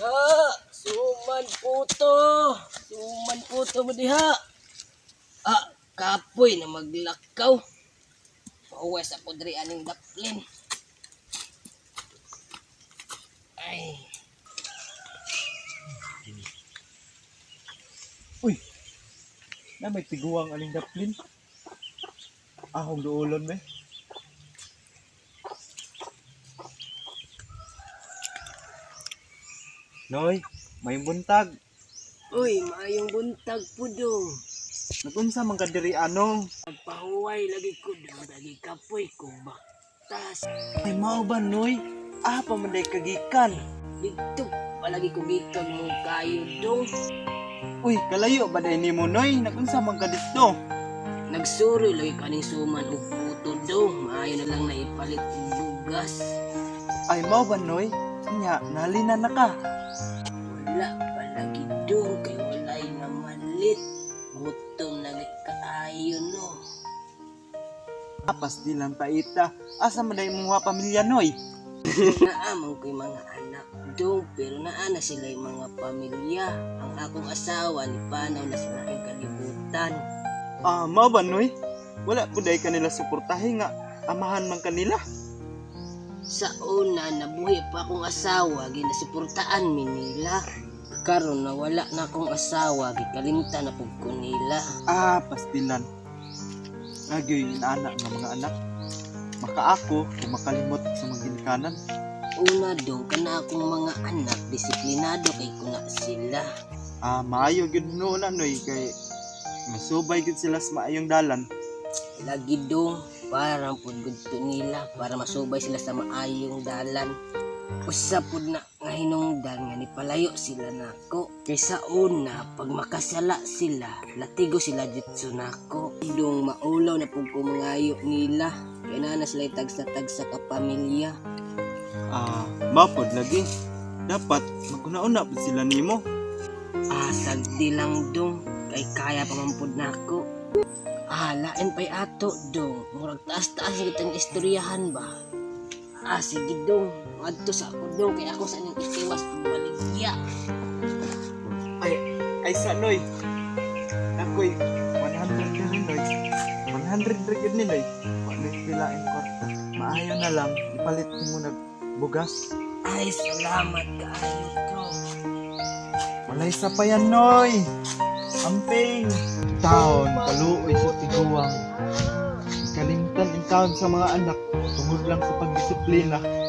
Diha, suman puto. Suman puto mo diha. Ah, kapoy na maglakaw. Pauwi sa kudri aning daplin. Ay, Uy, na may tiguang aling daplin. Ahong duolon be. Noy, may buntag. Uy, maayong buntag po dong. Nagunsa man ka diri anong? Pagpahuway lagi ko dong, lagi kapoy ko baktas. Ay mao ba, Noy? Ah, pa man day kagikan. Dito palagi ko gikag mo kayo dong. Uy, kalayo ba day nimo, Noy? Nagunsa man ka didto? Nagsuro lagi ko aning suman og puto dong. Maayo na lang na ipalit og bugas. Ay mao ba, Noy? Nya, nalina na ka. Wala palagi dong kay walay namalit. Gutom na gid kaayo no. Apas di lang paita. Asa man day imong pamilya, Noy? Naa man ko'y mga anak dong pero naa na sila yung mga pamilya. Ang akong asawa ni panaw na sila yung kalibutan. Ah, mao ba, Noy? Wala po day kanila suportahe nga amahan man kanila. Sa una nabuhi pa akong asawa ginasuportaan mi nila. Karon na wala na akong asawa gikalimtan na pud ko nila. Ah, pastilan. Lagi yung inaanak ng mga anak. Makaako kung makalimot sa mga ginikanan. Una dong kana akong mga anak disiplinado kay kuna sila. Ah, maayo gyud noon anoy kay masubay gyud sila sa maayong dalan. Lagi dong para pud gudto nila para masubay sila sa maayong dalan. Usa pud na nga hinungdan nga nipalayo sila nako. Kay sa una pag makasala sila, latigo sila ditso nako. Dong maulaw na pud ko mangayo nila. Kay naa na sila tagsa-tagsa ka pamilya. Ah, mapod lagi. Dapat maguna-una pud sila nimo. Ah, sagdi lang dong kay kaya pa man pud nako. Ah, lain pa'y ato dong. Murag taas-taas kitang istoryahan ba? Ah, sige dong. Adto sa ako dong kay ako sa inyong itiwas ang baligya. Ay, ay sa noy. Ako'y 100 na rin, noy. 100 ra gyud ni, noy. Wa may pilaing kwarta. Maayo na lang ipalit mo nag bugas. Ay, salamat kaayo dong. Walay sa pa yan, Noy! Amping! Taon, kaluoy sa tiguang. Kalimtan in taon sa mga anak, tungod lang sa pagdisiplina.